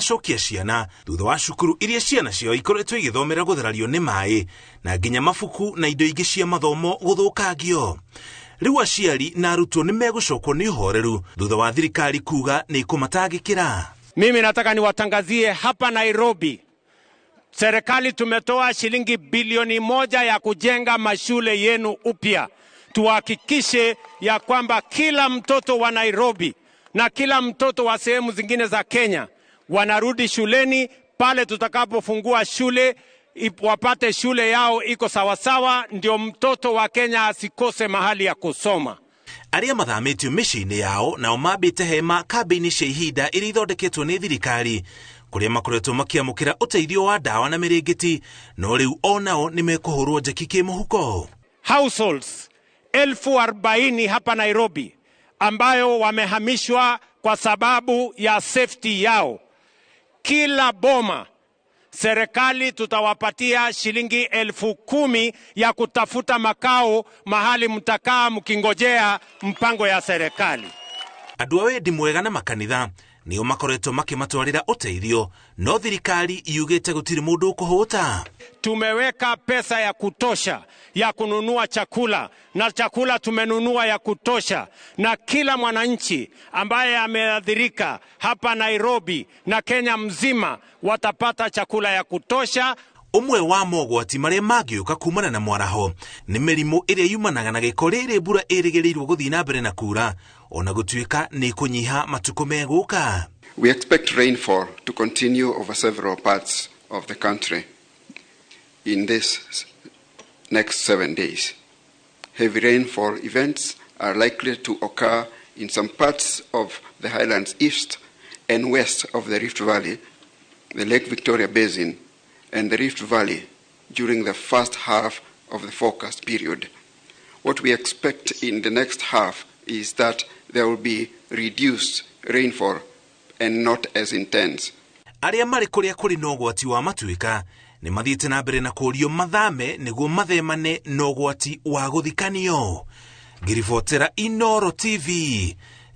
Cokia ciana thutha wa cukuru iria ciana ciao ikoretwo igĩthomera gũtharario nĩ maĩ na nginya mabuku na indo ingĩ cia mathomo gũthũkangio. Rĩu aciari na arutwo nĩ megũcokwo nĩ ũhoreru thutha wa thirikari kuga nĩ ĩkũmatangĩkĩra. Mimi nataka niwatangazie hapa Nairobi, serikali tumetoa shilingi bilioni 1 ya kujenga mashule yenu upya. Tuhakikishe ya kwamba kila mtoto wa Nairobi na kila mtoto wa sehemu zingine za Kenya wanarudi shuleni pale tutakapofungua shule, wapate shule yao iko sawasawa, ndio mtoto wa Kenya asikose mahali ya kusoma. Arĩa mathamĩtio mĩciĩ-inĩ yao nao mambĩte hema kambĩ-inĩ cia ihinda iria ithondeketwo nĩ thirikari kũrĩa makoretwo makĩamũkĩra ũteithio wa ndawa na mĩrĩngĩti, no rĩu onao nĩ mekũhũrwo njeki kĩmũhuko. Households 40,000 hapa Nairobi ambayo wamehamishwa kwa sababu ya safety yao. Kila boma serikali tutawapatia shilingi 10,000 ya kutafuta makao mahali mtakaa mkingojea mpango ya serikali. Andũ a wendi mwega na makanitha nĩo makoretwo makĩmatwarĩra ũteithio, no thirikari yugĩte gũtirĩ mũndũ ũkũhũta. Tumeweka pesa ya kutosha ya kununua chakula na chakula tumenunua ya kutosha, na kila mwananchi ambaye ameathirika hapa Nairobi na Kenya mzima watapata chakula ya kutosha. Ũmwe wa mogwati marĩa mangĩũka kumana na mwaraho nĩ mĩrimũ ĩrĩa yumanaga na gĩko rĩrĩ mbura ĩrĩgĩrĩirwo gũthiĩ na mbere na kura ona gũtuĩka nĩ kũnyiha matukũ megũka. We expect rainfall to continue over several parts of the country in this next 7 days. Heavy rainfall events are likely to occur in some parts of the highlands east and west of the Rift Valley, the Lake Victoria Basin, and the Rift Valley during the first half of the forecast period. What we expect in the next half is that there will be reduced rainfall and not as intense. Arĩa marĩ kũrĩa kũrĩ na ũgwati wa matuĩka nĩ mathiĩte na mbere na kũũrio mathame nĩguo mathemane na ũgwati wa gũthikanio. Ngĩribotera Inooro TV,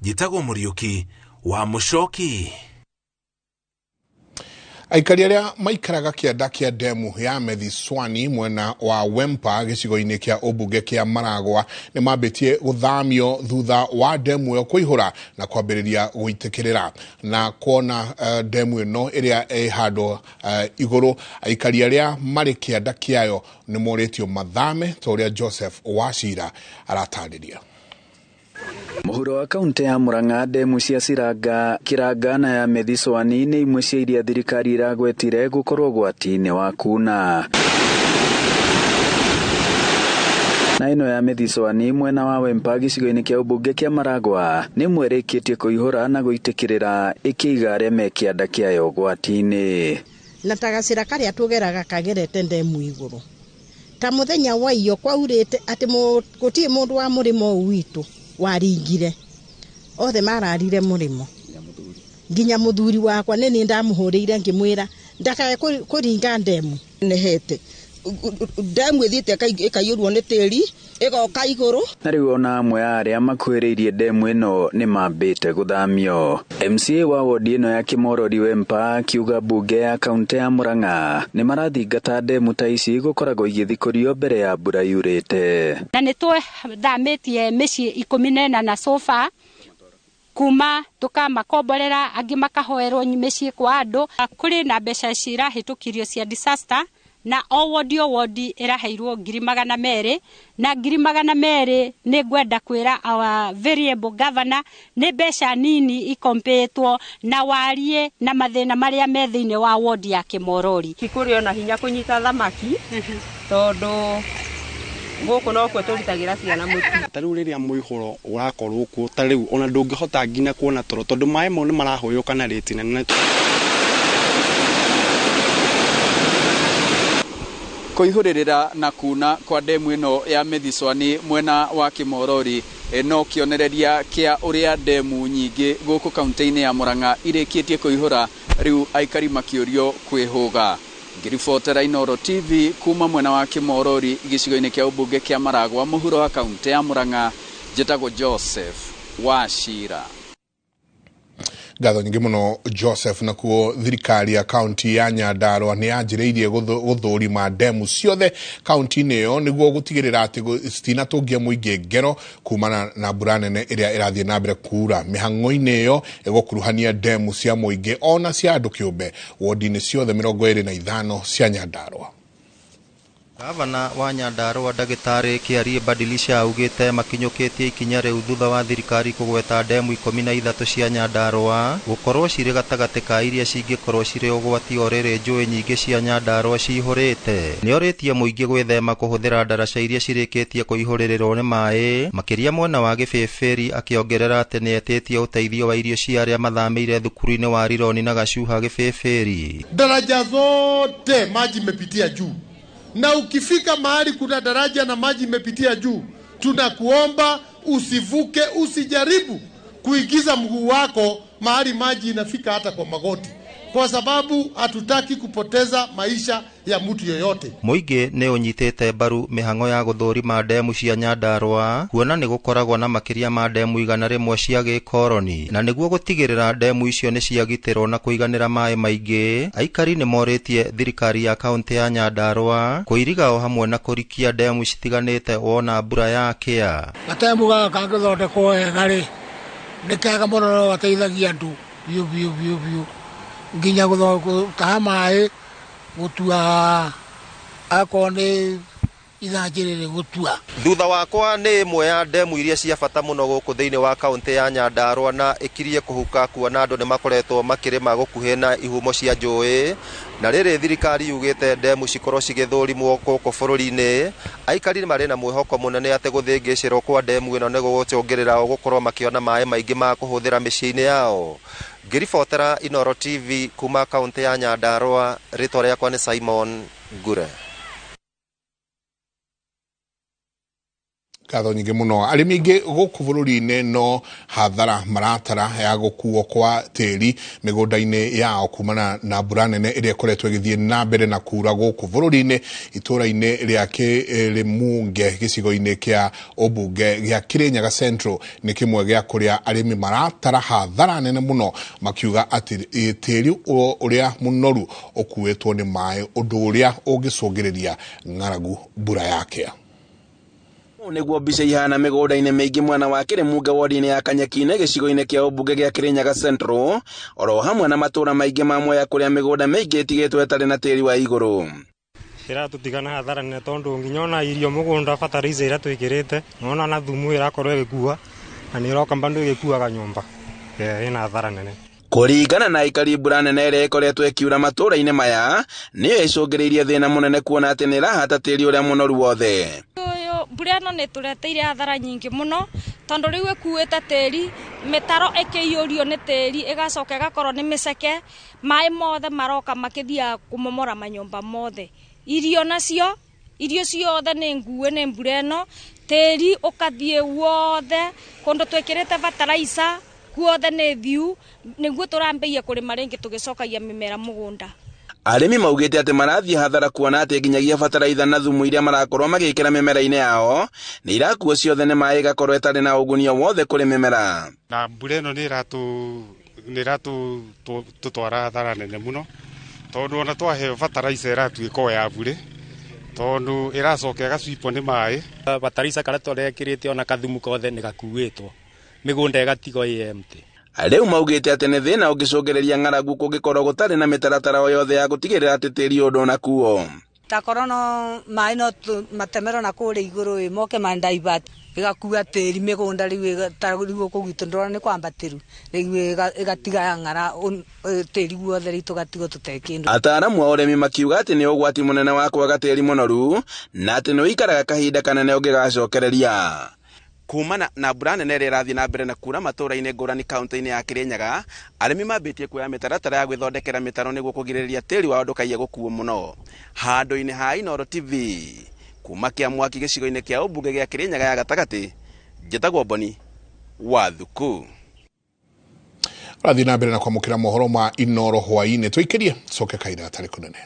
njĩtagwo Mũriũki wa Mũcoki. Aikari arĩa maikaraga kĩanda kĩa ndemu ya Methiswani mwena wa Wempa gĩcigo-inĩ kĩa ũmbunge kĩa Maragwa nĩ mambĩtie gũthamio thutha wa ndemu ĩyo kũihũra na kwambĩrĩria gũitĩkĩrĩra. Na kuona ndemu ĩno ĩrĩa ĩ handũ igũrũ, aikari arĩa marĩ kĩanda kĩayo nĩ morĩtio mathame ta ũrĩa Joseph Wachira aratarĩria. Mũhuro wa kaunti ya Murang'a, ndemu cia Ciranga, Kiranga na ya Methiswani nĩ imwe cia iria thirikari iragwetire gũkorwo ũgwati-inĩ wa kuna. Na ĩno ya Methiswani mwena wa Wempa gĩcigo-inĩ kĩa ũmbunge kĩa Maragwa nĩ ĩmwe ĩrĩkĩtie kũihũra na gũitĩkĩrĩra ĩkĩiga arĩa me kĩanda kĩayo ũgwati-inĩ. Na ta gacĩra karĩa tũgeraga kagerete ndemu igũrũ. Ta mũthenya wa iyo kwaurĩte atĩ gũtirĩ mũndũ wa mũrĩmo ũyũ witũ waringire. Othe mararire mũrĩmo. Nginya mũthuri wakwa nĩ niĩ ndamũhũrĩire ngĩmwĩra ndakae kũringa ndemu. Nehete. Ndemu ĩthiĩte ĩkaiyũrwo nĩ tĩri, ĩgoka igũrũ. Na rĩu ona amwe a arĩa makuhĩrĩirie ndemu ĩno nĩ mambĩte gũthamio. MCA wa wodi ĩno ya Kĩmorori Wempa akiuga mbunge ya kaunti ya Murang'a nĩ marathingata ndemu ta ici gũkoragwo igĩthikũrio mbere ya mbura yurĩte. Na nĩ twathamĩtie mĩciĩ 14 na sofa kuma tukamakomborera angĩ makahoerwo mĩciĩ kwa andũ. Kũrĩ na mbeca cirahĩtũkirio cia disaster na o wodi o wodi ĩraheirwo ngiri magana merĩ na ngiri magana merĩ nĩ ngwenda kwĩra our variable governor nĩ mbeca nini ikompetwo na warie na mathĩna marĩa me thĩinĩ wa wodi ya Kĩmorori. Kũrĩ ona hinya kũnyita thamaki tondũ gũkũ nokuo tũrutagĩra ciana mũtu. Ta rĩu rĩrĩa mũihũro ũrakorwo kuo, ta rĩu ona ndũngĩhota nginya kuona toro tondũ maĩ mau nĩ marahũyũka na rĩti nene. Kũihũrĩrĩra na kuna kwa ndemu ĩno ya Methiswani mwena wa Kĩmorori no kĩonereria kĩa ũrĩa ndemu nyingĩ gũkũ kaunti-inĩ ya Murang'a irĩkĩtie kũihũra, rĩu aikari makĩũrio kwĩhũga. Ngĩribotera Inooro TV kuma mwena wa Kĩmorori gĩcigo-inĩ kĩa ũmbunge kĩa Maragwa mũhuro wa kaunti ya Murang'a, njĩtagwo Joseph Wachira. Ngatho nyingĩ mũno Joseph. Nakuo thirikari ya kaunti ya Nyandarua nĩ yanjĩrĩirie gũthũrima ndemu ciothe kaunti-inĩ ĩyo nĩguo gũtigĩrĩra atĩ citinatũngia mũingĩ ngero kumana na mbura nene ĩrĩa ĩrathiĩ na mbere kuura. Mĩhang'o-inĩ ĩyo ĩgũkuruhania ndemu cia mũingĩ ona cia andũ kĩũmbe wodi-inĩ ciothe 25 cia Nyandarua. Gavana wa Nyandarua ndagĩtarĩ Kĩarie Badilisha augĩte makinyũkĩtie ikinya rĩu thutha wa thirikari kũgweta ndemu 13 cia Nyandarua gũkorwo cirĩ gatagatĩ ka iria cingĩkorwo cirĩ ũgwati o rĩrĩ njũĩ nyingĩ cia Nyandarua cihũrĩte. Nĩorĩtie mũingĩ gwĩthema kũhũthĩra ndaraca iria cirĩkĩtie kũihũrĩrĩrwo nĩ maĩ makĩria mwena wa Gĩbĩbĩri, akĩongerera atĩ nĩetĩtie ũteithio wa irio cia arĩa mathamĩire thukuru-inĩ wa Rironi na Gacuha Gĩbĩbĩri. Daraja zote maji imepitia juu, na ukifika mahali kuna daraja na maji imepitia juu, tunakuomba usivuke, usijaribu kuingiza mguu wako mahali maji inafika hata kwa magoti, kwa sababu hatutaki kupoteza maisha ya mtu yoyote. Mũingĩ nĩ ũnyitĩte mbaru mĩhang'o ya gũthũrima ndemu cia Nyandarua kuona nĩ gũkoragwo na makĩria ma ndemu 100 cia gĩkoroni, na nĩguo gũtigĩrĩra ndemu icio nĩ ciagitĩrwo na kũiganĩra maĩ maingĩ, aikari nĩ morĩtie thirikari ya kaunti ya Nyandarua kũiriga o hamwe na kũrikia ndemu citiganĩte wona mbura yakĩa. Gatemu gaka kangĩthondekwo wega rĩ, nĩ kega mũno, no gateithagia andũ biũ biũ biũ biũ, nginya gũtaha maĩ, gũtua akorwo nĩ ithanjĩ rĩrĩ gũtua. Thutha wakwa nĩ ĩmwe ya ndemu iria cia bata mũno gũkũ thĩinĩ wa kaunti ya Nyandarua na ĩkirie kũhuka kuona andũ nĩ makoretwo makĩrĩma gũkuhĩ na ihumo cia njũĩ, na rĩrĩ thirikari yugĩte ndemu cikorwo cigĩthũrimwo gũkũ bũrũri-inĩ, aikari marĩ na mwĩhoko mũnene atĩ gũthĩngĩcĩrwo kwa ndemu ĩno nĩ gũgũcũngĩrĩra o gũkorwo makĩona maĩ maingĩ ma kũhũthĩra mĩciĩ-inĩ yao. Ngĩribotera Inooro TV kuma kaunti ya Nyandarua, rĩtwa rĩakwa nĩ Simon Ngure. Ngatho nyingĩ mũno. Arĩmi aingĩ gũkũ bũrũri-inĩ no hathara maratara ya gũkuo kwa tĩri mĩgũnda-inĩ yao kumana na mbura nene ĩrĩa ĩkoretwo ĩgĩthiĩ na mbere na kura gũkũ bũrũri-inĩ. Itũũra-inĩ rĩa Kĩrĩmunge gĩcigo-inĩ kĩa ũmbunge gĩa Kĩrĩnyaga Central nĩ kĩmwe gĩa kũrĩa arĩmi maratara hathara nene mũno, makiuga atĩ tĩri ũrĩa mũnoru ũkuĩtwo nĩ maĩ, ũndũ ũrĩa ũngĩcũngĩrĩria ng'aragu mbura yakĩa. Nĩguo mbica ihana mĩgũnda-inĩ mĩingĩ mwena wa Kĩrĩmunge wodi-inĩ ya Kanyeki-inĩ gĩcigo-inĩ kĩa ũmbunge gĩa Kĩrĩnyaga Central, oro hamwe na matũũra maingĩ ma Mwea kũrĩa mĩgũnda mĩingĩ ĩtigĩtwo ĩtarĩ na tĩri wa igũrũ. Ĩratũtigana hathara nene tondũ nginya ona irio mũgũnda fertilizer ĩrĩa twĩkĩrĩte nona na thumu ĩrakorwo ĩgĩkua na nĩ ĩroka bado ĩgĩkuaga nyũmba, ĩna hathara nene. Kũringana na aikari, mbura nene ĩrĩa ĩkoretwo ĩkiura matũũra-inĩ maya nĩyo ĩcũngĩrĩirie thĩna mũnene kuona atĩ nĩ ĩrahata tĩri ũrĩa mũnoru wothe. Mbura ĩno nĩ ĩtũreteire hathara nyingĩ mũno tondũ rĩu ĩkuĩte tĩri, mĩtaro ĩkĩiyũrio nĩ tĩri, ĩgacoka ĩgakorwo nĩ mĩceke, maĩ mothe maroka makĩthiaga kũmomora manyũmba mothe. Irio nacio, irio ciothe nĩ ngue nĩ mbura ĩno, tĩri ũkathiĩ wothe, kũndũ twĩkĩrĩte fertilizer guothe nĩ thiu, nĩguo tũrambĩia kũrĩma rĩngĩ tũgĩcokagia mĩmera mũgũnda. Arĩmi maugĩte atĩ marathiĩ hathara kuona atĩ nginyagia bataraitha na thumu iria marakorwo magĩkĩra mĩmera-inĩ yao nĩ irakuo ciothe nĩ maĩ, ĩgakorwo ĩtarĩ na ũguni o wothe kũrĩ mĩmera. Na mbura ĩno nĩ ĩratũtwara hathara nene mũno tondũ ona twaheo bataraitha ĩratuĩka o ya bure tondũ ĩracoka ĩgacwipwo nĩ maĩ. Bataraitha karĩa tũrekĩrĩte ona kathumu kothe nĩ gakuĩtwo, mĩgũnda ĩgatigwo ĩ empty. Rĩu maugĩte atĩ nĩ thĩna ũngĩcũngĩrĩria ng'aragu kũngĩkorwo gũtarĩ na mĩtaratara o yothe ya gũtigĩrĩra atĩ tĩri ũyũ ndũnakuo. Takorwo no maĩ no matemerwo na kũrĩa igũrũ ĩ moke mandaivat ĩgakua tĩri mĩgũnda rĩu ta rĩu gũkũ gwitũ ndĩrona nĩ kwambatĩru rĩu ĩgatiga ng'ara tĩri guothe rĩu tũgatigwo tũte kĩndũ. Ataaramu a ũrĩmi makiuga atĩ nĩ ũgwati mũnene wa kwaga tĩri mũnoru na atĩ nĩ ũikaraga kahinda kanene ũngĩgacokereria. Kumana na mbura nene ĩrĩa ĩrathiĩ na mbere na kura matũũra-inĩ ngũrani kaunti-inĩ ya Kĩrĩnyaga, arĩmi mambĩtie kuoya mĩtaratara ya gwĩthondekera mĩtaro nĩguo kũgirĩrĩria tĩri wao ndũkaiye gũkuo mũno. Handũ-inĩ ha Inooro TV, kuma Kĩamwaki gĩcigo-inĩ kĩa ũmbunge gĩa Kĩrĩnyaga ya gatagatĩ, njĩtagwo Boni wa Thuku. Ũrathiĩ na mbere na kwamũkĩra mohoro ma Inooro hwaĩ-inĩ, tũikĩrie coke kahinda gatarĩ kũnene.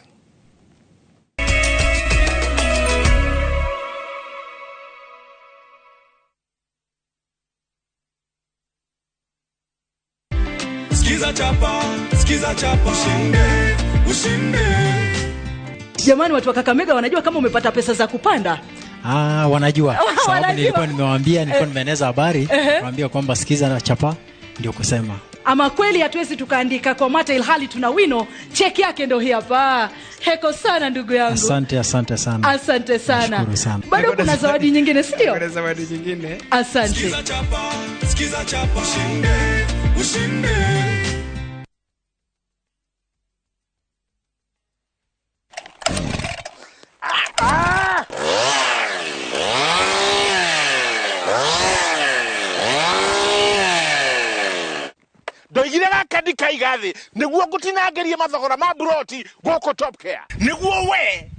Sikiza Sikiza chapa, sikiza chapa, ushinde, ushinde. Jamani, watu wa Kakamega wanajua kama umepata pesa za kupanda? Ah, wanajua. Sababu Wanajua. Nilikuwa nimewaambia, nilikuwa nimeeneza habari, niwaambia kwamba sikiza na chapa ndio kusema. Ama kweli hatuwezi tukaandika kwa mate ilhali tuna wino. Cheki yake ndo hii hapa. Heko sana ndugu yangu. Asante, asante sana. Asante sana. Nashukuru sana. Bado kuna zawadi nyingine, si ndio? Kuna zawadi nyingine. Asante. Sikiza chapa, sikiza chapa, ushinde, ushinde. Ndoigire gaka ndikaiga thĩ nĩguo ngũtinangĩrie mathogora ma buroti gũkũ Top Care, nĩguo we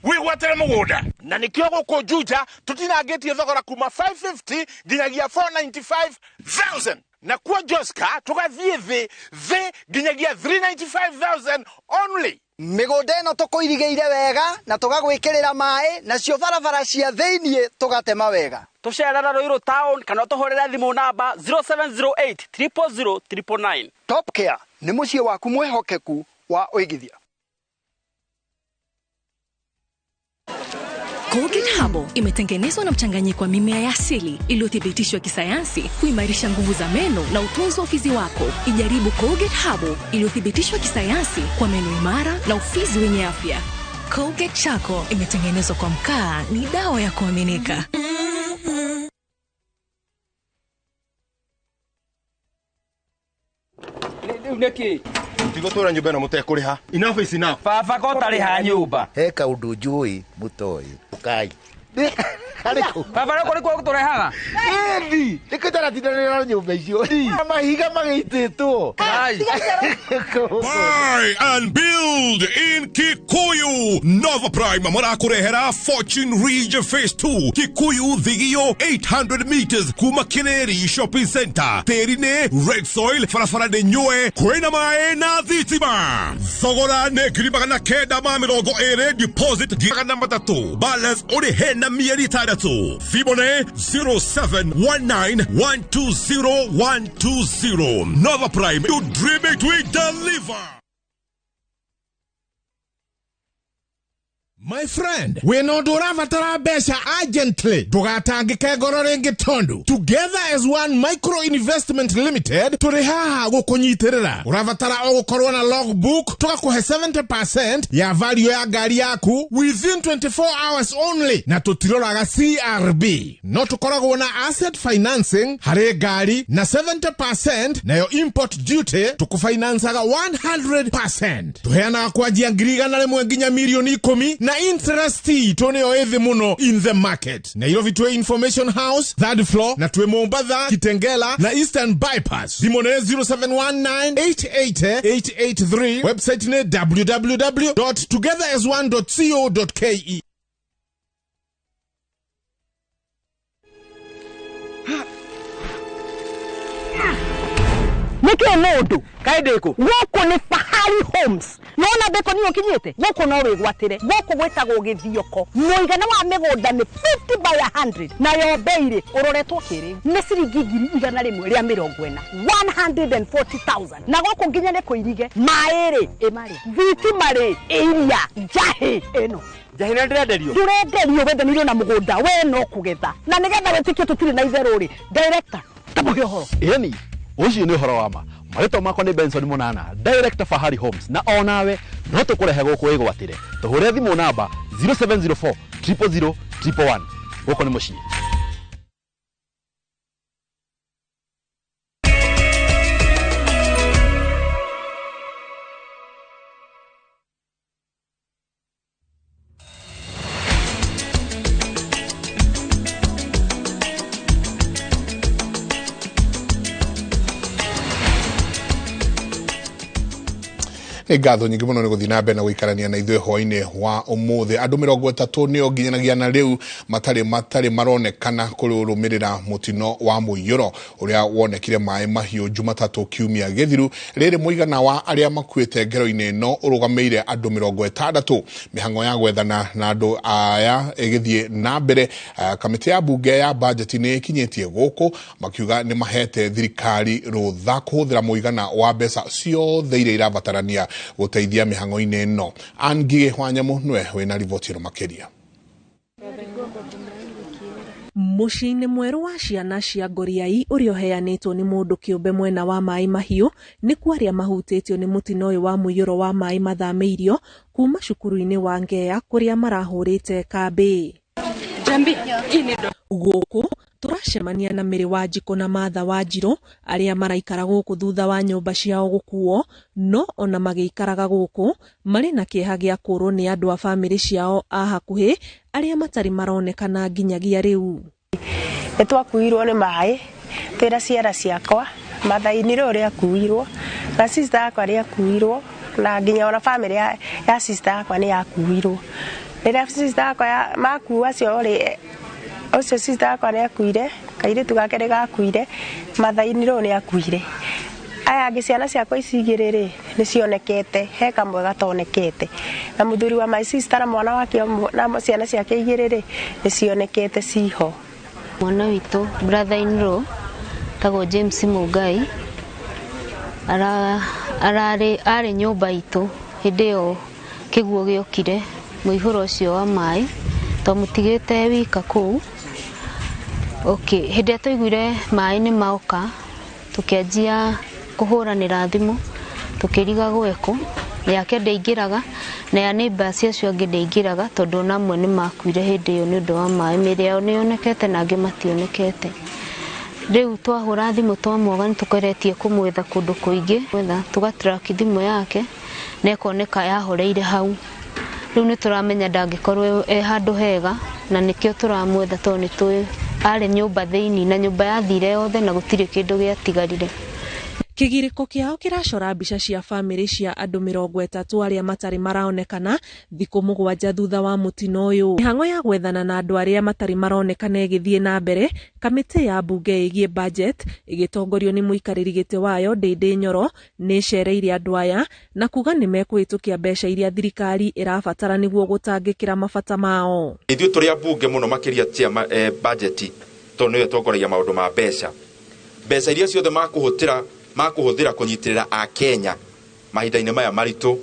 wĩgwatĩre mũgũnda, na nĩkĩo gũkũ Juja tũtinangĩtie thogora kuma 550 nginyagia 495,000, na kuo Joska tũgathiĩ thĩ thĩ nginyagia 395,000 only. Mĩgũnda ĩno tũkũirigĩire wega na tũgagwĩkĩrĩra maĩ, nacio barabara cia thĩiniĩ tũgatema wega. Tũcerera Ruiru town kana tũhũrĩre thimũ namba 0708 000 999. Top Care nĩ mũciĩ waku mwĩhokeku wa ũigithia. Colgate Herbal imetengenezwa na mchanganyiko wa mimea ya asili iliyothibitishwa kisayansi kuimarisha nguvu za meno na utunzi wa ufizi wako. Ijaribu Colgate Herbal iliyothibitishwa kisayansi kwa meno imara na ufizi wenye afya. Colgate Charcoal imetengenezwa kwa mkaa, ni dawa ya kuaminika. Rĩu nĩkĩ? Mũtigũtũra nyũmba ĩno mũtekũrĩha. Enough is enough. Baba ko ũtarĩha nyũmba. He kaũndũ njũĩ mũtoĩ. Ũkai. Baba rĩu kũrĩ kuo gũtũrehaga? Ĩni, nĩkĩo ndaratindanĩra na nyũmba icio. Mahiga magĩitĩtwo. Buy and build in Kikuyu. Nova Prime marakurehera Fortune Ridge Phase 2 Kikuyu Thigio 800 meters kuma Kineri Shopping Center. Tĩri nĩ red soil, barabara nĩ nyũe, kwĩna maĩ na thitima. Thogora nĩ 920,000, deposit 300,000, balance ũrĩhe na mĩeri 6. Thimũ nĩ 0719120120. Nova Prime, you dream it, we deliver. My friend, wĩna ũndũ ũrabatara mbeca urgently, ndũgatangĩke ngoro rĩngĩ tondũ Together as One Micro Investment Limited tũrĩ haha gũkũnyitĩrĩra. Ũrabatara o gũkorwo na logbook, tũgakũhe 70% ya value ya ngari yaku within 24 hours only, na tũtiroraga CRB. No tũkoragwo na asset financing harĩ ngari na 70%, nayo import duty tũkũfinancaga 100%. Tũheanaga kwanjia 100,000 nginya 10,000,000 na interest itũ nĩyo ĩthĩ mũno in the market. Nairobi twĩ Information House third floor, na twĩ Mombatha, Kitengela na Eastern Bypass. Thimũ nĩ 0719888883, website nĩ www.togetherasone.co.ke. Nĩkĩ mũndũ kaĩ ndĩkũ gũkũ nĩ Fahari Homes nona mbeko niyo kinyĩte gũkũ no wĩgwatĩre gũkũ gwĩtagwo gĩthioko mũigana wa mĩgũnda nĩ 50 by 100 nayo bei rĩ ũroretwo kĩrĩu nĩ ciringi 140,000 140,000 na gũkũ nginya nĩ kũirige maĩ rĩ ĩmarĩ thitima rĩ iria njahĩ ĩno Njahĩ nĩ ndĩrenderio ndũrenderio wendanĩirio na mũgũnda we no kũgetha na nĩgetha wĩtĩkie tũtirĩ na itherũ rĩ director tamũhe ũhoro. Ĩni ũcio nĩ ũhoro wa ma. Marĩtwa makwa nĩ Benson Mũnana, director Fahari Homes, na onawe no tũkũrehe gũkũ wĩgwatĩre. Tũhũre thimũ namba 0704 000 111. Gũkũ nĩ mũciĩ. Nĩ ngatho nyingĩ mũno nĩ gũthiĩ na mbere na gũikarania na ithuĩ hwaĩ-inĩ wa ũmũthĩ. Andũ 30 nĩo nginyanagia na rĩu matarĩ maronekana kũrũmĩrĩra mũtino wa mũiyũro ũrĩa wonekire maĩ mahiũ Jumatatũ kiumia gĩthiru. Rĩrĩ mũigana wa arĩa makuĩte ngero-inĩ ĩno ũrũgamĩire andũ 60. Mĩhang'o ya gwethana na andũ aya ĩgĩthiĩ na mbere. Kamĩtĩ ya mbunge ya bajeti nĩ ĩkinyĩtie gũkũ makiuga nĩ mahete thirikari rũtha kũhũthĩra mũigana wa mbeca ciothe iria irabatarania gũteithia mĩhang'o-inĩ ĩno. Ann Ngigĩ wa Nyamũ nĩwe wĩna riboti ĩno makĩria. Mũciĩ-inĩ mwerũ wa ciana cia Ngoriai ũrĩa ũheanĩtwo nĩ mũndũ kĩũmbe mwena wa Maĩ Mahiũ nĩkuo arĩa mahutĩtio nĩ mũtino ũyũ wa mũiyũro wa maĩ mathamĩirio kuma cukuru-inĩ wa Ngea kũrĩa marahũrĩte kambĩ. Gũkũ tũracemania na Mĩrĩ wa Njikũ na Martha wa Njirũ arĩa maraikara gũkũ thutha wa nyũmba ciao gũkuo, no ona magĩikaraga gũkũ marĩ na kĩeha gĩa kũũrwo nĩ andũ a bamĩrĩ ciao a hakuhĩ arĩa matarĩ maronekana nginyagia rĩu. Nĩ twakuirwo nĩ maĩ twĩna ciana ciakwa, Martha-inĩ rĩu rĩakuirwo na sister yakwa rĩakuirwo na nginya ona bamĩrĩ ya sister yakwa nĩ yakuirwo. Rĩrĩa sister yakwa makua acio rĩ, ũcio sister yakwa nĩ akuire, kairĩtu gake nĩ gakuire, Martha-inĩ rĩu nĩ akuire. Aya angĩ ciana ciakwa ici igĩrĩ rĩ nĩ cionekete, he kamwe gatonekete. Na mũthuri wa my sister na mwana wake na ciana ciake igĩrĩ rĩ nĩ cionekete ciho. Mwana witũ brother in law tagwo James Mugai ararĩ nyũmba itũ hĩndĩ ĩyo kĩguũ gĩokire mũihũro ũcio wa maĩ twamũtigĩte wika kũu. Okay, hĩndĩ ĩrĩa twaiguire maĩ nĩ maoka tũkĩanjia kũhũranĩra thimũ tũkĩrigagwo ekũ yake ndĩingĩraga na ya neighbours acio angĩ ndĩingĩraga tondũ ona amwe nĩ makuire hĩndĩ ĩyo nĩ ũndũ wa maĩ. Mĩĩrĩ yao nĩ yonekete na angĩ mationekete. Rĩu twahũra thimũ twamwoga nĩ tũkoretie kũmwetha kũndũ kũingĩ, gwetha tũgatrack thimũ yake na ĩkoneka yahoreire hau. Rĩu nĩ tũramenya ndangĩkorwo e handũ hega na nĩkĩo tũramwetha tondũ nĩ tũĩ arĩ nyũmba thĩinĩ na nyũmba yathire yothe na gũtirĩ kĩndũ gĩatigarire. Kĩgirĩko kĩao kĩracora mbica cia bamĩrĩ cia andũ 30 arĩa matarĩ maraonekana thikũ 7 thutha wa mũtino ũyũ. Mĩhang'o ya gwethana na andũ arĩa matarĩ maronekana ĩgĩthiĩ na mbere, kamĩtĩ ya mbunge ĩgiĩ budget ĩgĩtongorio nĩ mũikarĩri gĩtĩ wayo Ndĩndĩ Nyoro nĩ ĩcereire andũ aya na kuga nĩ mekũhĩtũkia mbeca iria thirikari ĩrabatara nĩguo gũtangĩkĩra mabata mao. Ithuĩ tũrĩ ambunge mũno makĩria cia budget tondũ nĩyo ĩtongoragia maũndũ ma mbeca. Mbeca iria ciothe makũhũthĩra kũnyitĩrĩra Akenya mahinda-inĩ maya maritũ,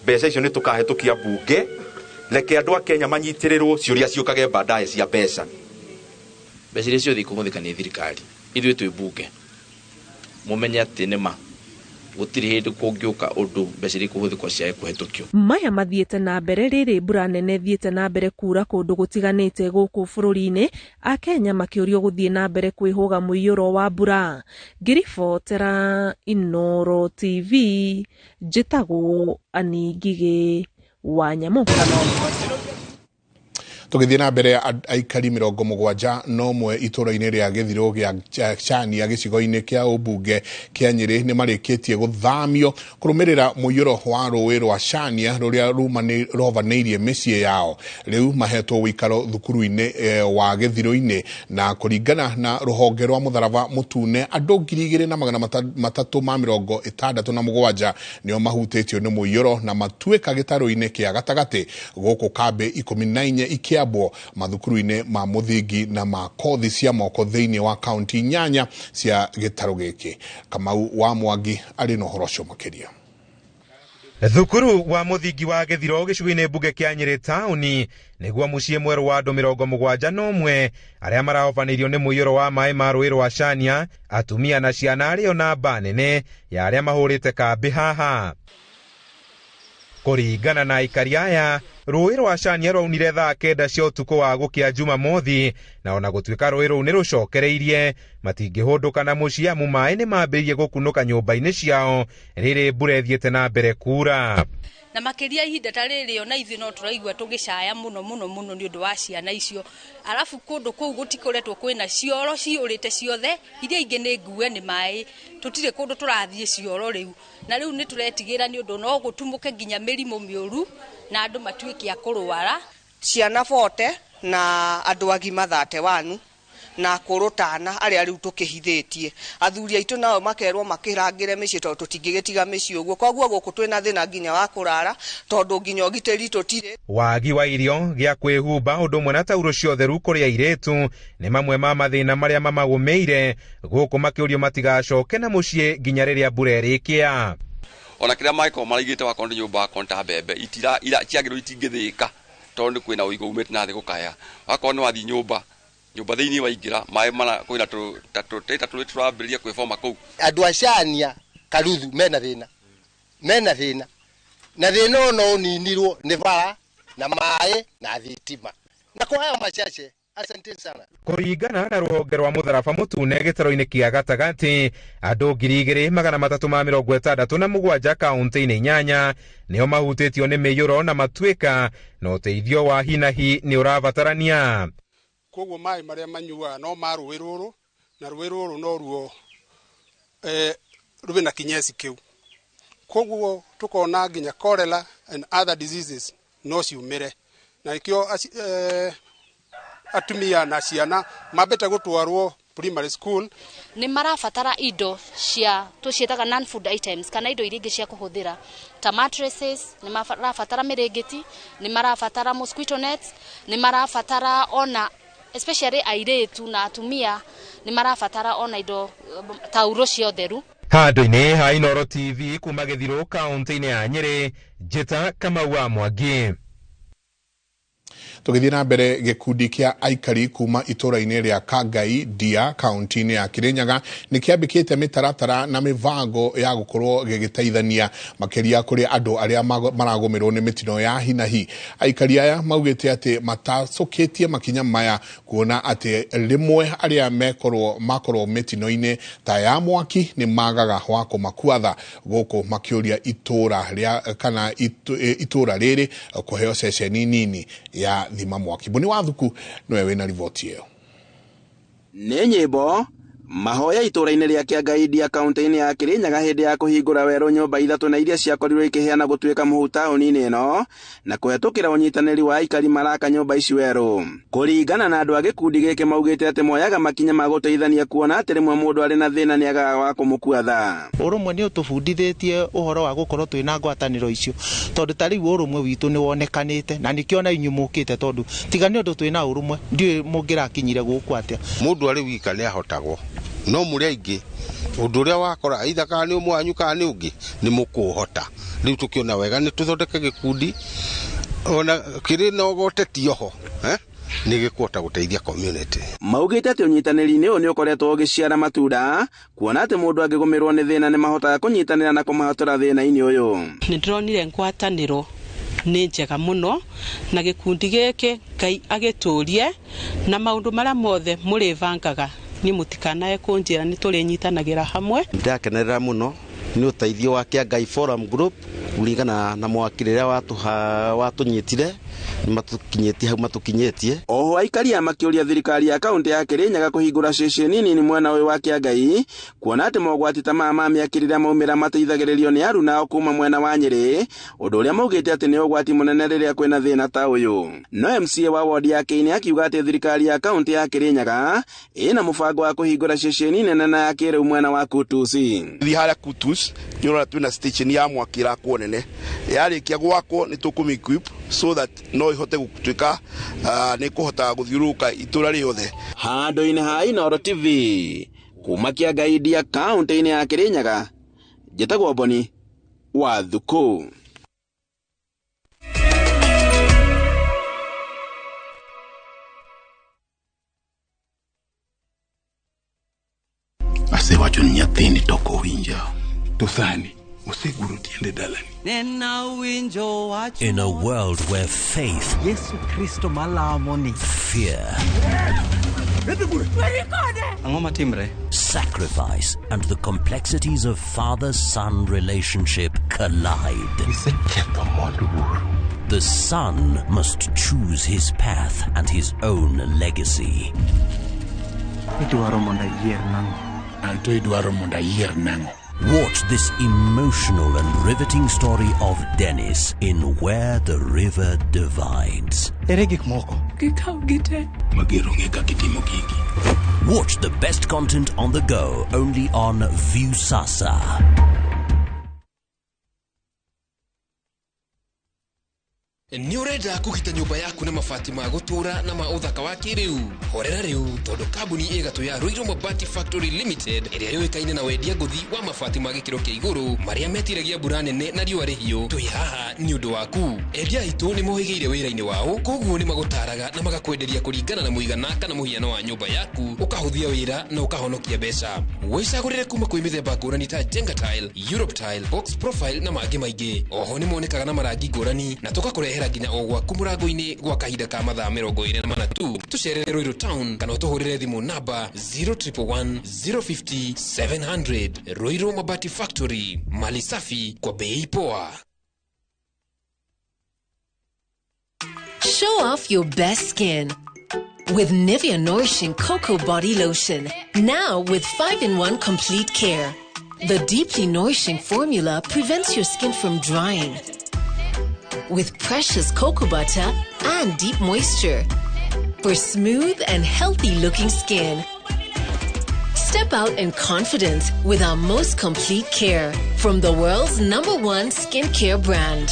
mbeca icio nĩ tũkahĩtũkia mbunge, reke andũ a Kenya manyitĩrĩrwo ciũria ciũkage baadaye cia mbeca. Mbeca iria ciothe ikũhũthĩka nĩ thirikari, ithuĩ twĩ mbunge mũmenye atĩ nĩ ma gũtirĩ hĩndĩ kũngĩũka ũndũ mbeca iria ikũhũthĩkwo ciage kũhĩtũkio. Maya mathiĩte na mbere rĩrĩ mbura nene ĩthiĩte na mbere kura kũndũ gũtiganĩte gũkũ bũrũri-inĩ, Akenya makĩũrio gũthiĩ na mbere kwĩhũga mũiyũro wa mbura. Ngĩribotera Inooro TV, njĩtagwo Ann Ngigĩ wa Nyamũ. Tũgĩthiĩ na mbere, aikari 71 itũũra-inĩ rĩa gĩthirũ gĩa Chania gĩcigo-inĩ kĩa ũmbunge kĩa Nyĩrĩ nĩ marĩkĩtie gũthamio kũrũmĩrĩra mũiyũro wa rũĩ rwa Chania rũrĩa rovanĩirie mĩciĩ yao. Rĩu mahetwo ũikaro thukuru-inĩ wa gĩthirũ-inĩ na kũringana na rũhonge rwa mũtharaba mũtune andũ 2367 nĩo mahutĩtio nĩ mũiyũro na matuĩka gĩtarũ-inĩ kĩa gatagatĩ gũkũ kambĩ 14 ikia mathukuru-inĩ ma mũthingi na ma kothi cia moko thĩinĩ wa kaunti 8 cia gĩtarũ gĩkĩ. Kamau wa Mwangi arĩ na ũhoro ũcio makĩria. Thukuru wa mũthingi wa gĩthiro gĩcigo-inĩ mbunge kĩa Nyĩrĩ taũni nĩguo mũciĩ mwerũ wa andũ 71 arĩa marahobanĩirio nĩ mũiyũro wa maĩ ma rũĩ rwa Chania, atumia na ciana arĩo namba nene ya arĩa mahũrĩte kambĩ haha. Kũringana na aikari aya, rũĩ rwa Chania rwaunire thaa 9 cia ũtukũ wa gũkĩa Jumamothi, na ona gũtuĩka rũĩ rũu nĩ rũcokereirie, Matingĩhũndũka na mũciĩ amu maĩ nĩ mambĩrĩirie gũkunũka nyũmba-inĩ ciao rĩrĩ mbura ĩthiĩte na mbere kura. Na makiria ihinda ta rĩrĩ ona ithuĩ no tũraigua tũgĩcaya mũno mũno mũno nĩ ũndũ wa ciana icio. Arabu kũndũ kũu gũtikoretwo kwĩna cioro ciũrĩte ciothe, iria ingĩ nĩ ngue nĩ maĩ, tũtirĩ kũndũ tũrathiĩ cioro rĩu. Na rĩu nĩ tũretigĩra nĩ ũndũ no gũtumũke nginya mĩrimũ mĩũru na andũ matuĩke a kũrwara. Ciana 40 na andũ agima 31 na akũrũ tana arĩa rĩu tũkĩhithĩtie. Athuri aitũ nao makerwo makĩrangĩre mĩciĩ tondũ tũtingĩgĩtiga mĩciĩ ũguo. Koguo gũkũ twĩna thĩna nginya wa kũrara tondũ nginya ũgitĩri tũtirĩ. Wagi wa irio gĩa kwĩhumba ũndũ ũmwe na taurũ cia ũtheru kũrĩ airĩtu nĩ mamwe ma mathĩna marĩa mamagũmĩire gũkũ makĩũrio matigacoke na mũciĩ nginya rĩrĩa mbura ĩrĩkĩa. Ona kĩrĩa mangĩkorwo maraigĩte wakorwo nĩ nyũmba wakorwo nĩ ta mbembe ciagĩrĩirwo itingĩthĩĩka tondũ nĩ kwĩna ũigũ umĩte na thĩ gũkaya. Wakorwo nĩ wathiĩ nyũmba thĩinĩ waingĩra maĩ mana kwĩna tũrĩ tũrambĩrĩria kwĩboma kũu. Andũ a Cania Karuthu mena thĩna na thĩna ũyũ no ũninirwo nĩ bara na maĩ na thitima. Na kwa haya machache, asante sana. Kũringana na rũhonge rwa mũtharaba mũtune gĩtaro-inĩ kĩa gatagatĩ, andũ 2367 kaũntĩ-inĩ 8 nĩo mahutĩtio nĩ mĩiyũro na matuĩka na ũteithio wa hi na hi nĩ ũrabatarania. Koguo maĩ marĩa manyuaga no ma rũĩ rũrũ na rũĩ rũrũ no ruo rwĩna kinyesi kĩu. Koguo tukona nginya cholera and other diseases no ciumĩre. Na ikio atumia na ciana mambĩte gũtwarwo primary school. Nĩ marabatara indo cia tũciĩtaga non food items kana indo iria ingĩ cia kũhũthĩra ta mattresses, nĩ marabatara mĩrĩngĩti, nĩ marabatara mosquito nets, nĩ marabatara ona especially airĩtu na atumia nĩ marabatara ona indo taurũ cia ũtheru. Handũ-inĩ ha Inooro TV kuma Gĩthirũ kaũntĩ-inĩ ya Nyĩrĩ, Njĩta Kamau wa Mwangi. Tũgĩthiĩ na mbere, gĩkundi kĩa aikari kuma itũra-inĩ rĩa Kangai Ndia kaunti-inĩ ya Kirinyaga nĩ kĩambĩkĩte mĩtaratara na mĩbango ya gũkorwo gĩgĩteithania makĩria kũrĩ andũ arĩa maragũmĩrwo nĩ mĩtino ya hi na hi. Aikari aya maugĩte atĩ matacũkĩtie makinya maya kuona atĩ rĩmwe arĩa makorwo mĩtino-inĩ ta ya mwaki nĩ magaga wa kũmakuatha, gũkũ makĩũria itũra rĩa kana itũra rĩrĩ kũheo ceceni nini ya thima mwaki. Buni wa Thuku niwe wina riboti ĩyo. Nĩ nyĩmbo mahoya itũra-inĩ rĩa Kĩangai Ndia kaũntĩ-inĩ ya Kirinyaga hĩndĩ ya kũhingũra werũ nyũmba 3 na iria ciakorirwo ikĩheana gũtuĩka mũhu taũni-inĩ ĩno na kũhetũkĩra ũnyitanĩri wa aikari maraka nyũmba ici werũ. Kũringana na andũ a gĩkundi gĩkĩ maugĩte atĩ moyaga makinya ma gũteithania kuona atĩ rĩmwe mũndũ arĩ na thĩna nĩ agaga wa kũmũkua tha. Ũrũmwe nĩ ũtũbundithĩtie ũhoro wa gũkorwo twĩna ngwatanĩro icio tondũ ta rĩu ũrũmwe witũ nĩ wonekanĩte na nĩkĩo na inyuĩ mũkĩte tondũ tiga nĩ ũndũ twĩna ũrũmwe ndiũĩ mũngĩrakinyire gũkũ atĩa. Mũndũ arĩ wika nĩ ahotagwo no mũrĩ aingĩ ũndũ ũrĩa wakora aitha kana nĩ ũmwe wanyu kana nĩ ũngĩ nĩ mũkũũhota. Rĩu tũkĩona wega nĩ tũthondeke gĩkundi ona kĩrĩ na ũgoteti oho nĩ gĩkũhota gũteithia community. Maugĩte atĩ ũnyitanĩri-inĩ ũyũ nĩ ũkoretwo ũgĩciara matunda kuona atĩ mũndũ angĩgũmĩrwo nĩ thĩna nĩ mahotaga kũnyitanĩra na kũmahotora thĩna-inĩ ũyũ. Nĩ ndĩronire ngwatanĩro nĩ njega mũno na gĩkundi gĩkĩ Ngai agĩtũrie na maũndũ marĩa mothe mũrĩbangaga ni mutikanae kũnjĩra nĩ tũrĩnyitanagĩra hamwe. Ndakenerera mũno nĩ ũteithio wa Kĩangai Forum Group kũringana na mwaki rĩrĩa watũnyitire nĩ matũkinyĩtie hau matũkinyĩtie. Oho aikari aya makĩũria thirikari ya kaũntĩ ya Kirinyaga kũhingũra ceceni nini mwena ũyũ wa Kĩangai kuona atĩ mogwati ta maya ma mĩaki rĩrĩa maumĩra mateithagĩrĩrio nĩ aruna kuma mwena wa Nyĩrĩ, ũndũ ũrĩa maugĩte atĩ nĩ ũgwati mũnene rĩrĩa kwĩna thĩna ta ũyũ. No MCA wa wodi ya Kĩini akiuga atĩ thirikari ya kaũntĩ ya Kirinyaga ĩna mũbango wa kũhingũra ceceni nene na ya kĩrĩu mwena wa Kutusi. Thiĩ harĩa Kutus nĩ ũrona twĩna station ya mwaki ĩrakwo nene, yarĩkia gwakwo nĩ tũkũmĩ equip so that no ihote gũtuĩka nĩ kũhota gũthiũrũrũka itũra rĩothe. Handũ-inĩ ha Inooro TV kuma Kĩangai Ndia kaũntĩ-inĩ ya Kirinyaga, njĩtagwo Boni wa Thuku. Asewacho ni nyathini to ok owinja. To sani oseguro tiende dalani. In a world where faith, Yesu Kristo malamoni, fear, Sacrifice and the complexities of father-son relationship collide. The son must choose his path and his own legacy. Watch this emotional and riveting story of Dennis in Where the River Divides. Watch the best content on the go only on Viusasa. Nĩ ũrenda kũgita nyũmba yaku na mabati ma gũtũũra na ma ũthaka wa kĩrĩu? Horera rĩu tondũ kambuni ĩgatũ ya Ruiru Mabati Factory Limited ĩrĩa yũĩkaine na wendia ngũthi wa mabati ma gĩkĩro kĩa igũrũ marĩa metiragia mbura nene na riũa rĩhiũ, twĩ haha nĩ ũndũ waku. Endia aitũ nĩ mohĩgĩire wĩra-inĩ wao, koguo nĩ magũtaraga na magakwenderia kũringana na mũigana kana mũhiano wa nyũmba yaku, ũkahũthia wĩra na ũkahonokia mbeca. Wĩcagũrĩre kuma kwĩ mĩthemba ngũrani ta Jenga Tile, Europe Tile, Box Profile na mangĩ maingĩ. Oho nĩ monekaga na marangi ngũrani na tũgakũrehera nginya o gwaku mũrango-inĩ gwa kahinda ka mathaa 24 tu. Tũcerere Ruiru Town kana ũtũhũrĩre thimũ namba 0111 050 700. Ruiru Mabati Factory, mali safi kwa bei poa. Show off your best skin with Nivea Nourishing Cocoa Body Lotion. Now with 5-in-1 Complete Care. The deeply nourishing formula prevents your skin from drying with precious cocoa butter and deep moisture for smooth and healthy looking skin. Step out in confidence with our most complete care from the world's #1 skincare brand.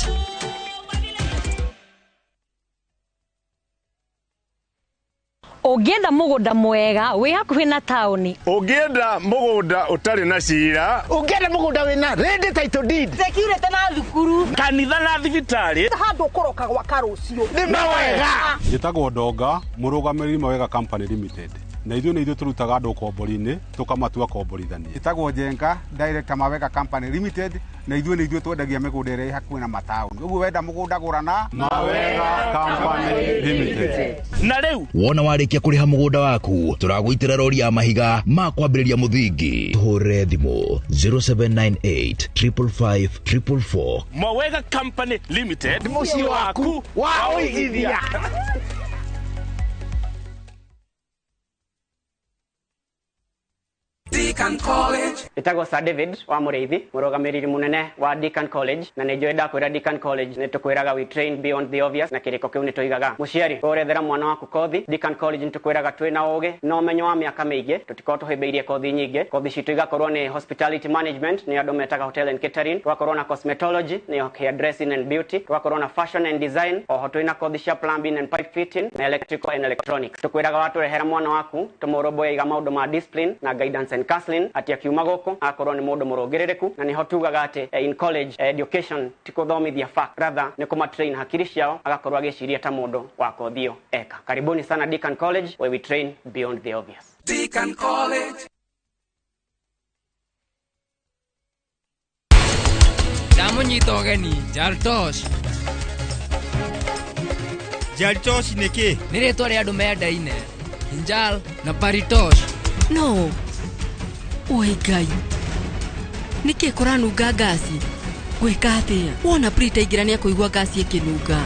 Ũngĩenda mũgũnda mwega wĩ hakuhĩ na taũni, ũngĩenda mũgũnda ũtarĩ na cira, ũngĩenda mũgũnda wĩna ready title deed, security na thukuru, kanitha na thibitarĩ, handũ ũkũroka gwaka rũciũ nĩ mawega. Njĩtagwo Ndonga, mũrũgamĩrĩri Mawega Company Limited, na ithuĩ nĩ ithuĩ tũrutaga andũ ũkombori-inĩ tũkamatua komborithania. Njĩtagwo Njenga, director Mawega Company Limited, na ithuĩ nĩ ithuĩ twendagia mĩgũnda ĩrĩa ĩ hakuhĩ na mataũni. Ũguo wenda mũgũnda gũra na Mawega Company Limited. Na rĩu wona warĩkia kũrĩha mũgũnda waku, tũragũitĩra rori ya mahiga ma kwambĩrĩria mũthingi. Tũhũrĩre thimũ 0798 555 444. Mawega Company Limited, mũciĩ waku wa ũigithia. Deacon College. Ĩtagwo Sir David wa Mũrĩithi, mũrũgamĩrĩri mũnene wa Deacon College, na nĩ njũĩ ndakwĩra Deacon College nĩ tũkwĩraga we train beyond the obvious, na kĩrĩko kĩu nĩ tũigaga. Mũciari, ũrethera mwana waku kothi, Deacon College nĩ tũkwĩraga twĩna ũgĩ na ũmenyo wa mĩaka mĩingĩ, tũtikorwo tũhĩmbĩirie kothi nyingĩ. Kothi citũ igakorwo nĩ hospitality management, nĩ andũ metaga hotel and catering, tũgakorwo na cosmetology, nĩ hair dressing and beauty, tũgakorwo na fashion and design, oho twĩna kothi cia plumbing and pipe fitting na electrical and electronics. Tũkwĩraga watũrehera mwana waku tũmũrũmbũyagia maũndũ ma discipline na guidance and counseling, ati akiuma gũkũ akorwo nĩ mũndũ mũrũngĩrĩrĩku, na nĩho tugaga atĩ in college education ti kũthomithia fact, rather nĩ kũmatrain hakiri ciao agakorwo agĩciria ta mũndũ wa kothi ĩyo eka. Karibuni sana Deacon College, where we train beyond the obvious. Deacon College. Ndamũnyita ũgeni Jaltosh. Jaltosh nĩ kĩ? Nĩ rĩtwa rĩa andũ mendaine, Njal na Paritosh. No. Oi Ngai, nĩkĩ kũranunga ngasi? Gwĩka atĩa? Wona Prita aingĩra nĩekũigua ngasi ĩkĩnunga.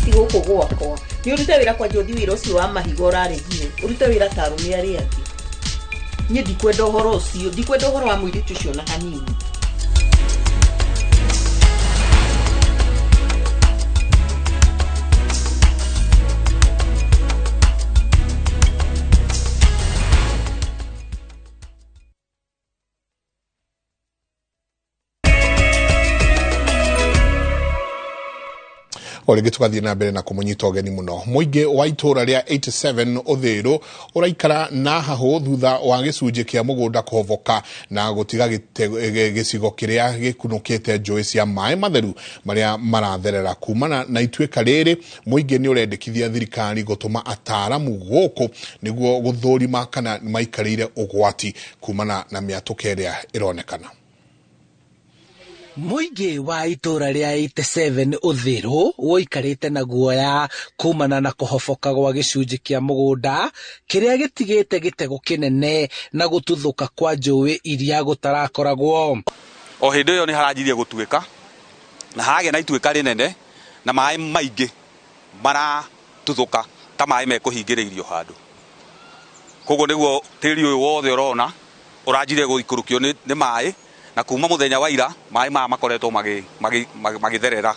Ti gũkũ gwakwa. Nĩ ũrute wĩra kwanja ũthiĩ wĩra ũcio wa mahiga ũraregire. Ũrute wĩra ta arũme arĩa angĩ. Niĩ ndikwenda ũhoro ũcio, ndikwenda ũhoro wa mũirĩtu ũcio na hanini. O rĩngĩ tũgathiĩ na mbere na kũmũnyita ũgeni mũno. Mũingĩ wa itũũra rĩa 87 Ũthĩrũ ũraikara na hahũ thutha wa gĩcunjĩ kĩa mũgũnda kũhoboka na gũtiga gĩcigo kĩrĩa gĩkunũkĩte njũĩ cia maĩ matheru marĩa maratherera. Kumana na ituĩka rĩrĩ, mũingĩ nĩ ũrendekithia thirikari gũtũma ataaramu gũkũ nĩguo gũthũrima kana maikarĩire ũgwati kumana na mĩatũka ĩrĩa ĩronekana. Mũingĩ wa itũũra rĩa 87 Ũthĩrũ ũikarĩte na guoya kumana na kũhoboka gwa gĩcunjĩ kĩa mũgũnda kĩrĩa gĩtigĩte gĩtego kĩnene na gũtuthũka kwa njũĩ iria gũtarakoragwo. O hĩndĩ ĩyo nĩ haranjirie gũtuĩka na hagĩa na ituĩka rĩnene na maĩ maingĩ maratuthũka ta maĩ mekũhingĩrĩirio handũ. Koguo nĩguo tĩri ũyũ wothe ũrona ũranjirie gũikũrũkio nĩ maĩ, na kuma mũthenya wa ira maĩ maya makoretwo magĩtherera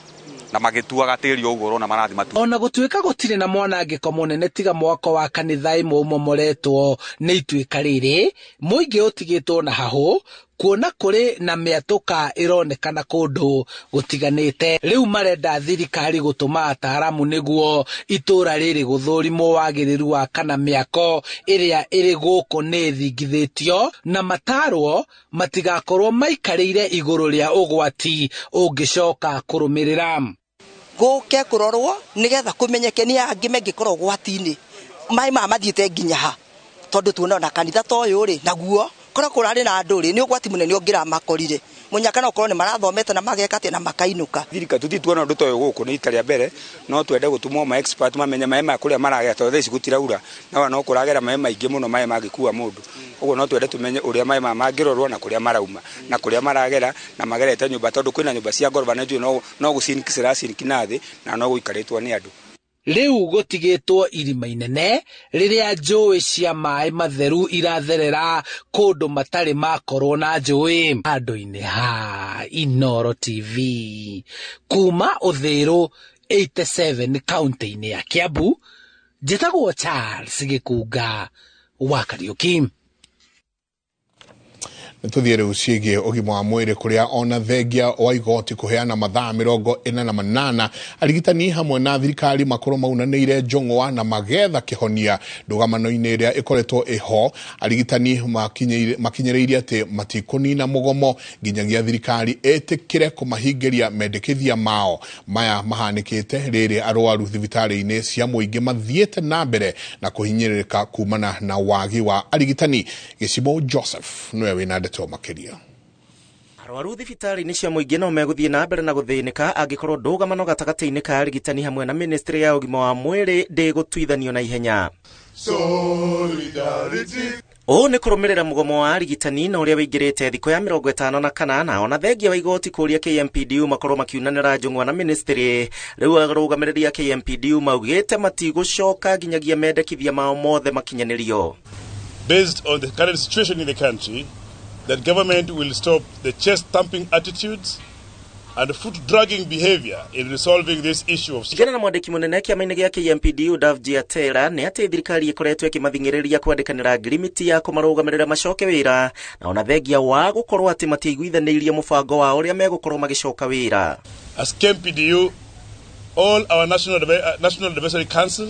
na magĩtuaga tĩri ũguo ũrona marathi matu. Ona gũtuĩka gũtirĩ na mwanangĩko mũnene tiga mwako wa kanitha ĩmwe ũmomoretwo nĩ ituĩka rĩrĩ, mũingĩ ũtigĩtwo na hahũ kuona kũrĩ na mĩatũka ĩronekana kũndũ gũtiganĩte. Rĩu marenda thirikari gũtũma ataaramu nĩguo itũũra rĩrĩ gũthũrimwo wagĩrĩru wa kana mĩako ĩrĩa ĩrĩ gũkũ nĩ ĩthingithĩtio na matarwo matigakorwo maikarĩire igũrũ rĩa ũgwati ũngĩcoka kũrũmĩrĩra. Gũke kũrorwo nĩgetha kũmenyeke nĩ angĩ mangĩkorwo ũgwati-inĩ maĩ maya mathiĩte nginya ha, tondũ tuona ona kanitha ta ũyũ rĩ naguo korwo kũrarĩ na andũ rĩ nĩ ũgwati mũnene ũngĩramakorire mũnyaka no korwo nĩ marathomete na mageka atĩa na makainũka. Thirikari tũtirĩ tuona ũndũ ta ũyũ gũkũ nĩ ita rĩa mbere, no twende gũtũmwo ma expert mamenye maĩ maya kũrĩa maragera, tondũ thaa ici gũtiraura na no kũragera maĩ maingĩ mũno, maĩ mangĩkua mũndũ. Ũguo no twende tũmenye ũrĩa maĩ maya mangĩrorwo na kũrĩa marauma na kũrĩa maragera na magerete nyũmba, tondũ kwĩna nyũmba cia ngoroba na njũĩ no gũcinki ciracinki na thĩ na no gũikarĩtwo nĩ andũ. Rĩu gũtigĩtwo irima inene rĩrĩa njũĩ cia maĩ matheru iratherera kũndũ matarĩ makorwo na njũĩ. Handũ-inĩ ha Inooro TV kuma Ũthĩrũ 87 kaunti-inĩ ya Kiambu, njĩtagwo Charles Gĩkunga wa Kariũki. Nĩtũthiĩ rĩu ciĩgiĩ ũgima wa mwĩrĩ kũrĩa ona thengia wa igoti kũheana mathaa 48 arigitani hamwe na thirikari makorwo maunanĩire njũng'wa na magetha kĩhonia ndũgamano-inĩ ĩrĩa ĩkoretwo ĩho. Arigitani makinyĩrĩirie atĩ matikũnina mũgomo nginyagia thirikari ĩtĩkĩre kũmahingĩria mendekithia mao. Maya mahanĩkĩte rĩrĩ arwaru thibitarĩ-inĩ cia mũingĩ mathiĩte na mbere na kũhinyĩrĩrĩka kumana na wagi wa arigitani. Gĩcimo Joseph nĩwe wĩna ndeto makiria. Arwaru thibitarĩ-inĩ cia mũingĩ no megũthiĩ na mbere na gũthĩnĩka angĩkorwo ndũgamano gatagatĩ-inĩ ka arigitani hamwe na ministry ya ũgima wa mwĩrĩ ndĩgũtuithanio na ihenya. Ũũ nĩ kũrũmĩrĩra mũgomo wa arigitani na ũrĩa wĩingĩrĩte thikũ ya 58 ona thengia wa igoti kũria KMPDU makorwo makiunanĩra njũng'wa na ministry. Rĩu arũgamĩrĩri a KMPDU maugĩte matigũcoka nginyagia mendekithia mao mothe makinyanĩrio. Based on the current situation in the country, that government will stop the chest-thumping attitudes and foot-dragging behavior in resolving this issue of... Kũringana na mwandĩki mũnene kĩama-inĩ gĩa KMPDU Davji Atera nĩ atĩ thirikari ĩkoretwo ĩkĩmathing'ĩrĩria kwandĩkanĩra ngirimiti ya kũmarũgamĩrĩra macoke wĩra na ona thengia wa gũkorwo atĩ matiaiguithanĩirie mũbango wa ũrĩa megũkorwo magĩcoka wĩra. As KMPDU, all our National Advisory Council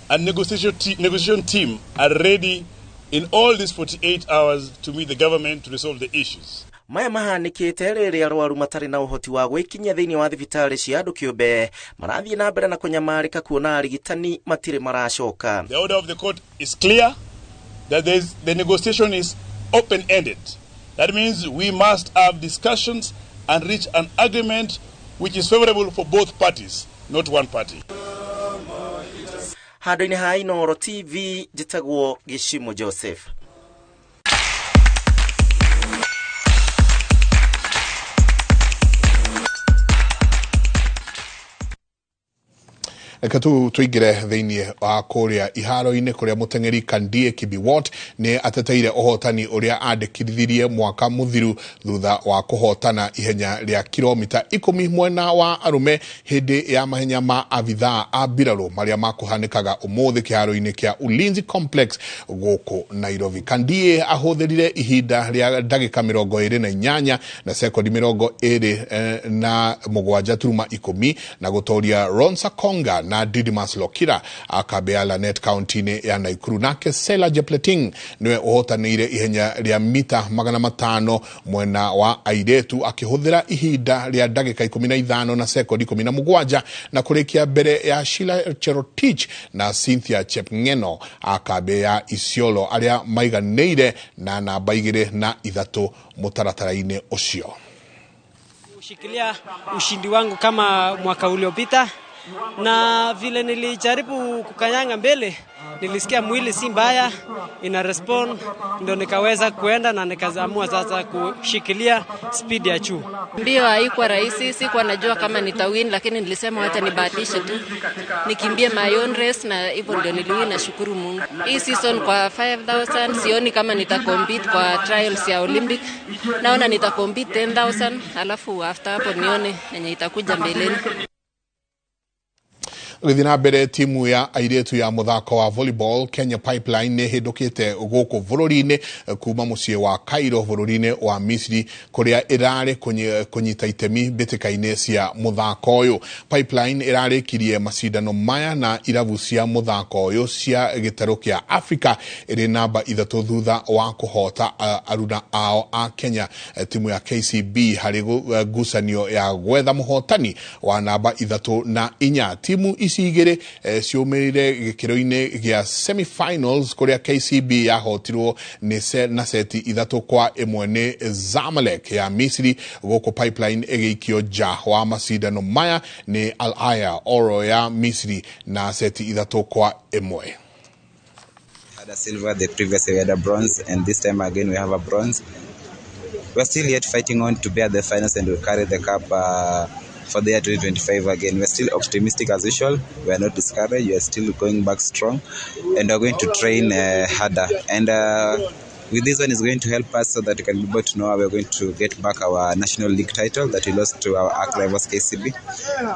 and negotiation team are ready in all these 48 hours to meet the government to resolve the issues. Maya mahanĩkĩte rĩrĩa arwaru matarĩ na ũhoti wa gwĩkinyia thĩinĩ wa thibitarĩ cia andũ kĩũmbe marathiĩ na mbere na kũnyamarĩka kuona arigitani matirĩ maracoka. The order of the court is clear that the negotiation is open-ended. That means we must have discussions and reach an agreement which is favorable for both parties, not one party. Handũ-inĩ ha Inooro TV njĩtagwo Gĩcimo Joseph. Reke tuingire thĩinĩ wa kũrĩa iharo-inĩ kũrĩa mũteng'eri Kandie Kibiwot nĩ ateteire ũhotani ũrĩa andĩkithirie mwaka mũthiru thutha wa kũhotana ihenya rĩa kilomita 10 mwena wa arũme hĩndĩ ya mahenya ma abithaa a mbirarũ marĩa makũhanĩkaga ũmũthĩ kĩharo-inĩ kĩa Ulinzi Complex gũkũ Nairobi. Kandie ahũthĩrire ihinda rĩa ndagĩka 28 na sekondi 27 turuma 10 na gũtoria Ronsa Konga na Didymus Lokira akambĩ Lanet kaunti-inĩ ya Nakuru. Nake Sela Jepleting niwe ũhotanĩire ihenya rĩa mita 500 mwena wa airĩtu akĩhũthĩra ihinda rĩa ndagĩka 15 na sekondi 17 na kũrĩkia mbere ya Sheila Cherotich na Cynthia Chepngeno akambĩ ya Isiolo arĩa maiganĩire na namba 2 na 3 mũtaratara-inĩ ũcio. Kushikilia ushindi wangu kama mwaka uliopita, na vile nilijaribu kukanyanga mbele nilisikia mwili si mbaya ina respond, ndio nikaweza kuenda na nikaamua sasa kushikilia speed ya juu. Mbio haikuwa rahisi, sikuwa najua kama nitawin, lakini nilisema wacha nibahatishe tu nikimbie my own race, na hivyo ndio niliwin. Nashukuru Mungu. Hii season kwa 5000 sioni kama nitacompete kwa trials ya Olympic, naona nitacompete 10000 alafu after hapo nione yenye itakuja mbeleni. Gũthiĩ na mbere, timu ya airĩtu ya mũthako wa volleyball Kenya Pipeline nĩ ĩhĩndũkĩte gũkũ bũrũri-inĩ kuma mũciĩ wa Cairo bũrũri-inĩ wa Misri kũrĩa ĩrarĩ kũnyita itemi mbĩtĩka-inĩ cia mũthako ũyũ. Pipeline ĩrarĩkirie macindano maya na irabu cia mũthako ũyũ cia gĩtarũ kĩa Africa ĩrĩ namba 3 thutha wa kũhota aruna ao a Kenya timu ya KCB harĩ ngucanio ya gwetha mũhotani wa namba 3 na 4. Timu ici igĩrĩ ciumĩrire gĩkĩro-inĩ gĩa semi-finals kũrĩa KCB yahotirwo na seti 3-1 nĩ Zamalek ya Misri, gũkũ Pipeline ĩgĩikio nja wa macindano maya nĩ Al Ahly Oro ya Misri na seti 3-1. Had a silver, the previous year we had a bronze, and this time again we have a bronze. We're still yet fighting on to be at the finals and we carry the cup for the year 2025 again. We're still optimistic as usual. We are not discouraged. We are still going back strong, and we're going to train harder. And with this one is going to help us so that we can be able to know how we're going to get back our National League title that we lost to our arch rivals KCB.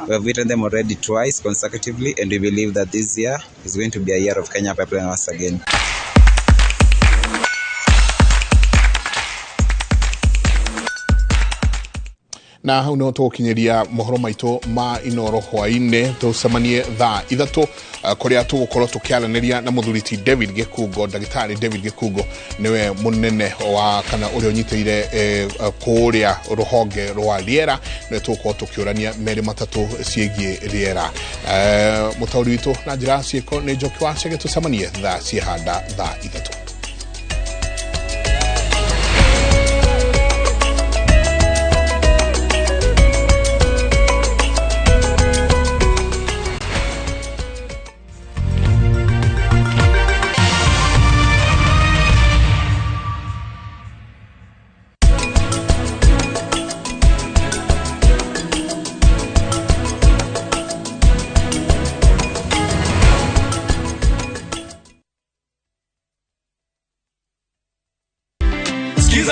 We have beaten them already twice consecutively, and we believe that this year is going to be a year of Kenya Pipeline once again. Na hau nĩho tũgũkinyĩria mohoro maitũ ma Inoro hwaĩ-inĩ. Tũcemanie thaa 3 kũrĩa tũgũkorwo tũkĩaranĩria na mũthuri ti David Gĩkungo. Ndagĩtarĩ David Gĩkungo nĩwe mũnene wa kana ũrĩa ũnyitĩrĩire kũrĩa rũhonge rwa rĩera, nĩwe tũgũkorwo tũkĩũrania merĩ matatũ ciĩgiĩ rĩera. Mũtaũri witũ na njĩra ya ciĩko nĩ Njoki wa Chege. Tũcemanie thaa ciĩhanda thaa 3.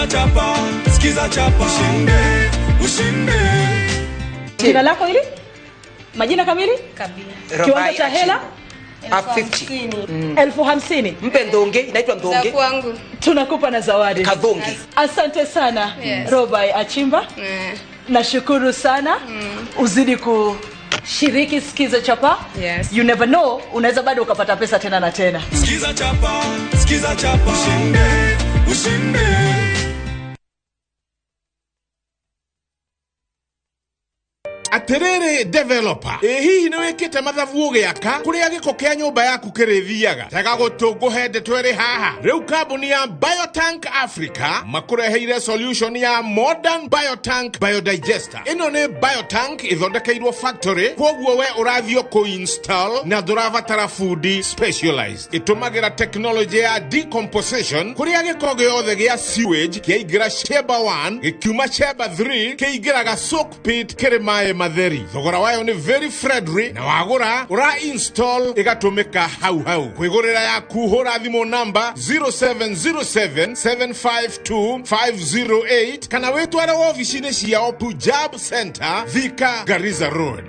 Chapa, skiza chapa, ushinde, ushinde. Jina lako hili? Majina kamili? Kabila. Kiwango cha hela? 50. 50,000. Mpe ndonge, inaitwa ndonge. Tunakupa na zawadi. Kadhonge. Asante sana. Yes. Robai Achimba. Nashukuru sana. Uzidi kushiriki Skiza Chapa. Yes. You never know, unaweza bado ukapata pesa tena na tena. Skiza chapa, skiza chapa, ushinde, ushinde. Atiriri developer, hihi nĩ wĩkĩte mathabu ũgĩaka kũrĩa gĩko kĩa nyũmba yaku kĩrĩthiaga? Tega gũtũ ngũhe ndeto ĩrĩ haha. Rĩu kambuni ya Biotank Africa makũreheire solution ya modern Biotank biodigester. Ĩno nĩ Biotank ĩthondekeirwo factory, kwoguo we ũrathiĩ kũ-install na ndũrabatara fundi specialized. Ĩtũmagĩra technology ya decomposition kũrĩa gĩko gĩothe gĩa sewage kĩaingĩra chamber 1 gĩkiuma chamber 3 kĩingĩraga soak pit kĩrĩ maĩ matheri. Thogora wayo nĩ very friendly na wagũra ũra install ĩgatũmĩka hau hau. Kwĩgũrĩra yaku hũra thimũ namba 0707 752 508 kana wĩtware wobici-inĩ ciao Punjab Center, Thika, Garissa Road.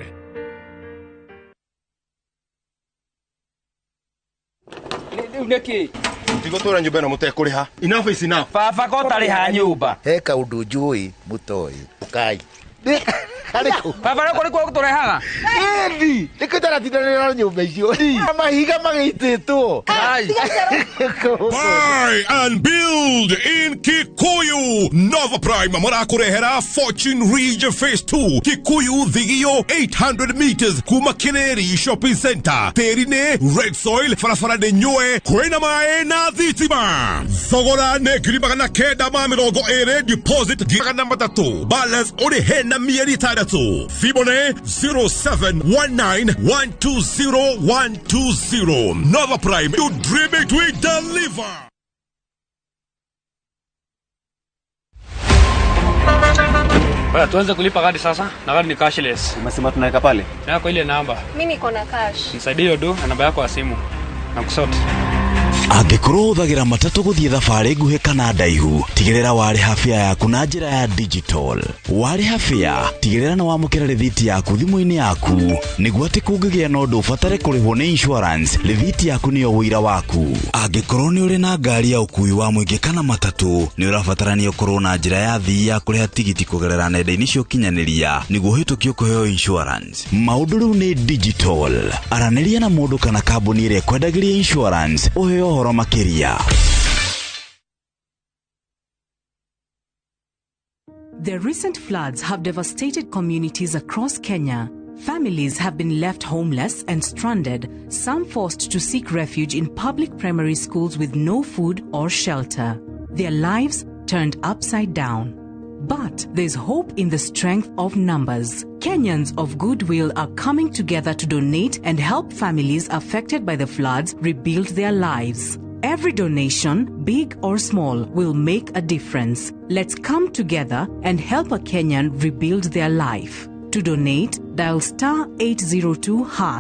Nĩkĩ? Ndigũtũra nyũmba ĩno mũtekũrĩha. Enough is enough. Baba ko ũtarĩha nyũmba. He kaũndũ njũĩ mũtoĩ. Ũkai. Harĩkũ? Baba rĩu kũrĩ kuo gũtũrehaga. Ĩni, nĩkĩo itaratindanĩra na nyũmba icio. Mahiga magĩitĩtwo. Buy and build in Kikuyu. Nova Prime marakurehera Fortune Ridge Phase 2 Kikuyu Thigio 800 meters kuma Kireri Shopping Center. Tĩri nĩ red soil, barabara nĩ nyue, kwĩna maĩ na thitima. Thogora nĩ 920,000, deposit 300,000, balance ũrĩhe na mĩeri 6. Thimũ nĩ 0719120120. Nova Prime, you dream it, we deliver. Bwana, tuanze kulipa kadi sasa na kadi ni cashless. Umesema tunaweka pale? Yako ile namba. Mimi niko na cash. Nisaidie hiyo do na namba yako ya simu. Na kusort. Angĩkorwo ũhũthagĩra matatũ gũthiĩ thabarĩ nguhĩ kana ndaihu, tigĩrĩra warĩha fare yaku na njĩra ya digital. Warĩha fare, tigĩrĩra nĩ wamũkĩra rĩthiti yaku thimũ-inĩ yaku, nĩguo atĩ kũngĩgĩa na ũndũ ũbatare kũrĩhwo nĩ insurance, rĩthiti yaku nĩyo ũira waku. Angĩkorwo nĩ ũrĩ na ngari ya ũkuui wa mũingĩ kana matatũ, nĩ ũrabatarania ũkorwo na njĩra ya thii ya kũrĩha tigiti kũgerera nenda-inĩ cia ũkinyanĩria nĩguo ũhĩtũkio kũheo insurance. Maũndũ rĩu nĩ digital. Aranĩria na mũndũ kana kambuni ĩrĩa ĩkwendagĩria insurance ũheo ũhoro makĩria. The recent floods have devastated communities across Kenya. Families have been left homeless and stranded, some forced to seek refuge in public primary schools with no food or shelter. Their lives turned upside down. But there's hope in the strength of numbers. Kenyans of goodwill are coming together to donate and help families affected by the floods rebuild their lives. Every donation, big or small, will make a difference. Let's come together and help a Kenyan rebuild their life. To donate, dial star 802 hash.